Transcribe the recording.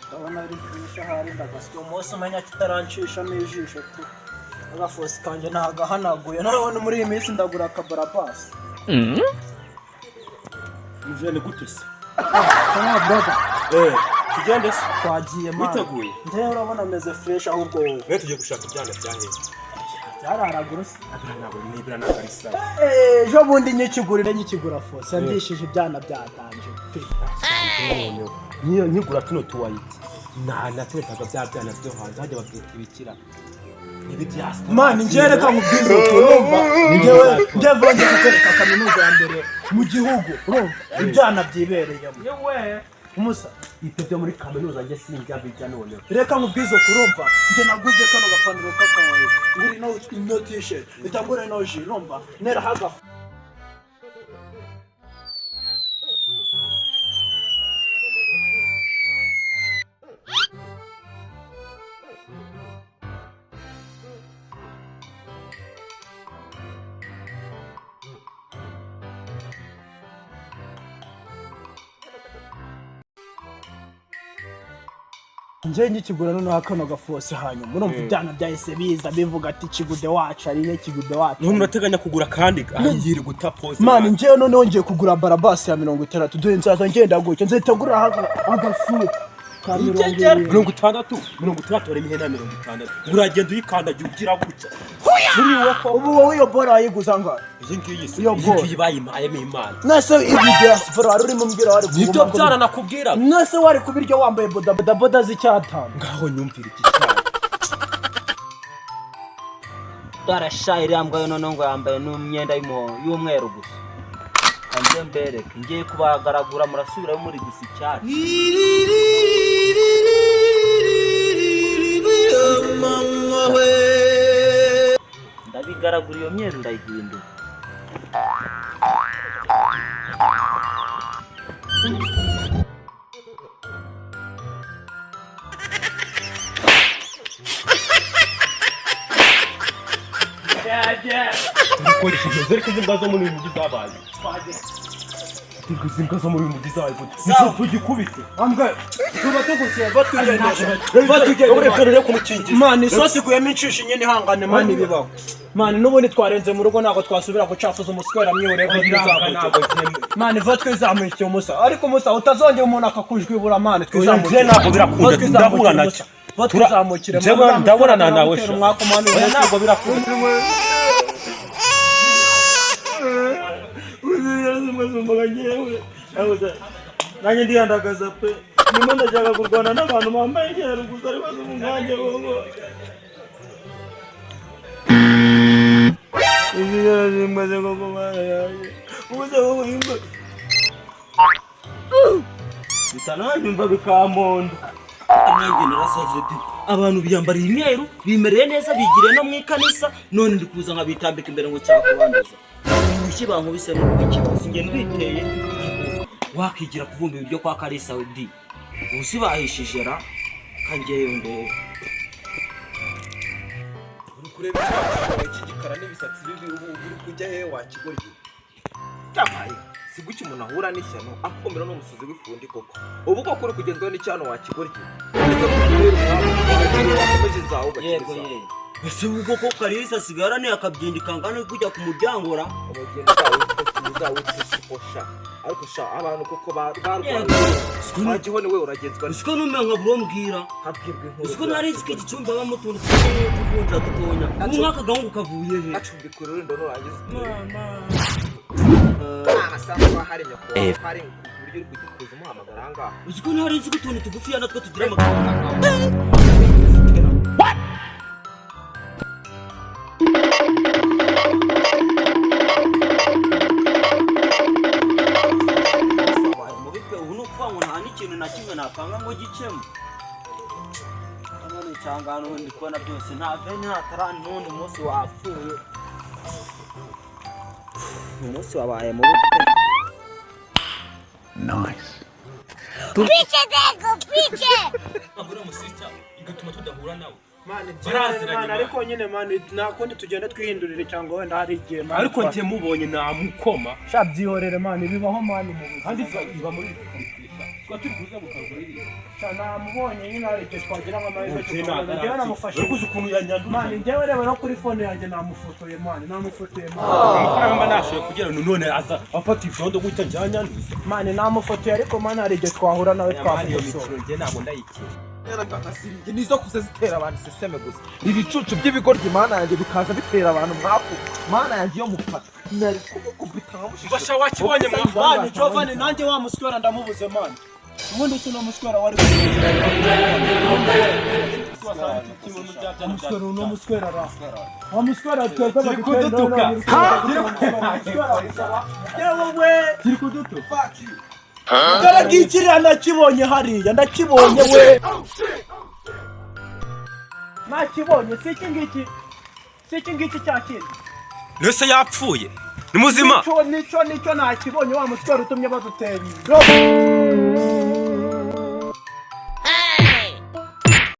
Ndabona ari fresh ahari, ndagasya umunsi umenya kitaranshishamo ijisho tu. Agafosi kanjye ntagahanaguye noneho muri iyi minsi ndagura akabarabasi. Muvene gute se? Ah, brother. Eh, tugende se. Twagiye, man. Witeguye? Njyewe urabona ameze fresh, ahubwo wowe? Mwe tugiye gushaka ibyana byahe? Byararagura se. Abira ntabwo nibira ntabwo ari sawa. Eh, ejo bundi nyikigurire, nyikigura fose yandishije ibyana byatanje pe. Niyo nyigura tuno tuwayiti. Nta naterekaga bya byana byo hanze hajya babyita ibikira. N'ibidiaspora. Man, njyewe reka nkubwize ukuri, urumva, njyewe njyewe ngiye kukwereka kaminuza ya mbere mu gihugu, urumva, ibyana byibereyemo. Yewe. Umusa. Ibyo byo muri kaminuza njye sinjya bijya noneho. Reka nkubwize ukuri, urumva, njye naguze kano gapantaro k'akawayi, ngura ino t-shirt, mpita ngura ino ji, urumva, neraho agafu. Njye nkikigura noneho kano gafose, hanyuma urumva ibyana byahise biza bivuga ati: "Kigude wacu arihe? Kigude wacu?" Niho murateganya kugura kandi yiri guta pose. Man, njyewe noneho ngiye kugura barabasi ya 60. Dore nzaza ngenda gutya, nzahita ngura agafu ka 70. 60, 60, harimo ihene ya 60. Uragenda uyikandagira ugira gutya. Turi ko Ubu wowe iyo bora wayiguza angahe? Iyi ngiyi se? Iyo Iyi bora. ngiyi bayimpayemo Imana. Mwese ibi diaspora wari urimo umbwira wari Nibyo kuguma ngo- byana nakubwira. Mwese wari kubirya wambaye bodaboda z'icyatanu. Ngaho nyumvira iki cyayi. Darashaye iriya mbwa yo noneho ngo yambaye n'imyenda y'umuhondo y'umweru gusa. Kanjye mbereke, ngiye kubagaragura, murasubirayo muri gusa icyatsi. Ndabigaragura, iyo myeru ndayihindura. Dukoresheje ariko izi mbwa zo muri uyu mujyi zabaye. Izi mbwa zo muri uyu mujyi zabaye gute? Nicyo tugikubite. Ambwe tuba tugusiye, batugendesha. Ureka rero kumukingiza. Man, isosi iguyemo inshishi nyine, ihangane man, ibibaho man. N'ubundi twarenze mu rugo, ntabwo twasubira gucafuza umuswera mwihoreye ko twizamukira. Man, va twizamukiye umusa, ariko umusa utazongera umuntu akakujwibura, man, twizamukire. Njye ntabwo birakunda, Va twizamukire ndahura nacyo. umusa. Va twizamukire. Njyewe Man, ndabonana nawe uramutera sha. umwaku, man, Oya, ntabwo birakunda. Nanjye ndihandagaza pe, ndimo ndashaka kurwana n'abantu bambaye imyeru gusa, ariko si nkanjye koko. Izi zimaze koko, mana yanjye, ubuze koko imbwa bitananyumva bikamponda. Nanjye narasaze di, abantu biyambariye imyeru bimereye neza, bigiriye no mu ikanisa, none ndi kuza nkabitambika imbere ngo cyakubanduza. Urushyi bankubise n'urw'iki? Sinjye ndwiteye. Wakigira kuvumba ibiryo kwa Kalisa we di, ubu si bahishije ra? Kangeyo ndebe. Uri kureba icyaha cy'igikara n'ibisatsi bibi, ubu uri kujya he wakigoryi? Cyabaye si guki umuntu ahura n'ishyano akumira n'umusozi w'ifundi koko? Ubu koko uri kugenzwaho n'icyano wakigoryi, ndetse kubera umwami wakomeje zawe Yego. ugakiriza. Yego, ese ubwo ko Kalisa asigaye araniye akabyindi kangana kujya ku muryango ra? Umugeni uzawitwa isipo sha, ariko sha abantu koko barwaye wagihone we, uragenzwa. Usiko numenya nka buro mbwira. Habwirwa inkuru. Usiko nari nzi ko iki cyumba habamo utuntu tw'utuvunja dutonya, ubu nk'aka gahungu kavuye he? Acumbika urulindo nurangiza amasaha hari nyoko hari ku buryo. buryo uri kujya kuza umuhamagara aha ngaha. Uzi ko ntari nzi ko utuntu tugufiya natwo tugira amagambo. Wabaye mubi pe! Ubu ni ukuvuga ngo nta n'ikintu na kimwe napanga ngo gicemo. Hano cyangwa hano ndi kubona byose nta veni, nta tarani, n'undi munsi wapfuye. Umunsi wabaye mubi pe! Piche Diego, piche! Uriya musista igatuma tudahura nawe. Mani, Baraziranye, mani, man. ariko nyine mani, nta kundi, tugenda twihindurira cyangwa wenda hari igihe, mani, Ariko njye mubonye namukoma. Sha, byihorere mani, bibaho mani mu buzima. Kandi iba muri tuba turi kuza gukarwa ririya. Sha, namubonye nyine, hari igihe twagira nk'amahirwe tukabona. Njyewe namufashe. Uri kuzi ukuntu yanyanduye? Mani, njyewe reba no kuri phone yanjye namufotoye mani, namufotoye mani. Amafaranga mba nashoboye kugira ngo none aza afata ivyondo gutya njyanyanduza. Mani, namufotoye, ariko mani hari igihe twahura nawe Mani, iyo twamukosora. mikino njye ntabwo ndayikina. Yaragakasiriye nizo kuza zitera abantu iseseme gusa, ibicucu by'ibigoryi. Mana yanjye, bikaza bitera abantu mwaku. Mana yanjye, iyo mufata nari kumukubita nkamushisha. Basha, wakibonye mwa? Mani, Giovanni, nanjye wa muswera ndamubuze mani. Ubundi si uno muswera wari umuswera, uno muswera ra wa muswera twebwe Kiri kudutuka. Yewe we! Kiri kudutuka. Dore ngikiriya, nakibonye hariya, ndakibonye we, nakibonye. Si iki ngiki, si iki ngiki cya kindi. Nese yapfuye ni muzima. Nicyo, nicyo, nicyo, nakibonye. Wa muswera utumye badutera indobo.